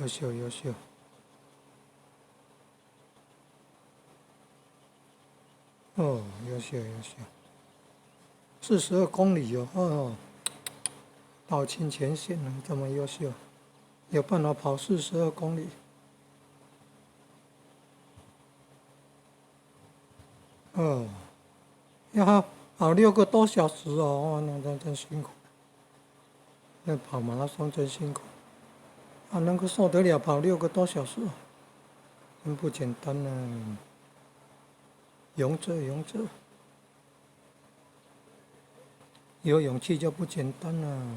優秀優秀。哦，優秀優秀。42公里哦，哦，跑清前線了，這麼優秀，有辦法跑四十二公里。哦，要跑6個多小時哦，那真辛苦。那跑馬拉松真辛苦，啊，能夠受得了跑6個多小時，真不簡單啊！勇者，勇者，有勇氣就不簡單了。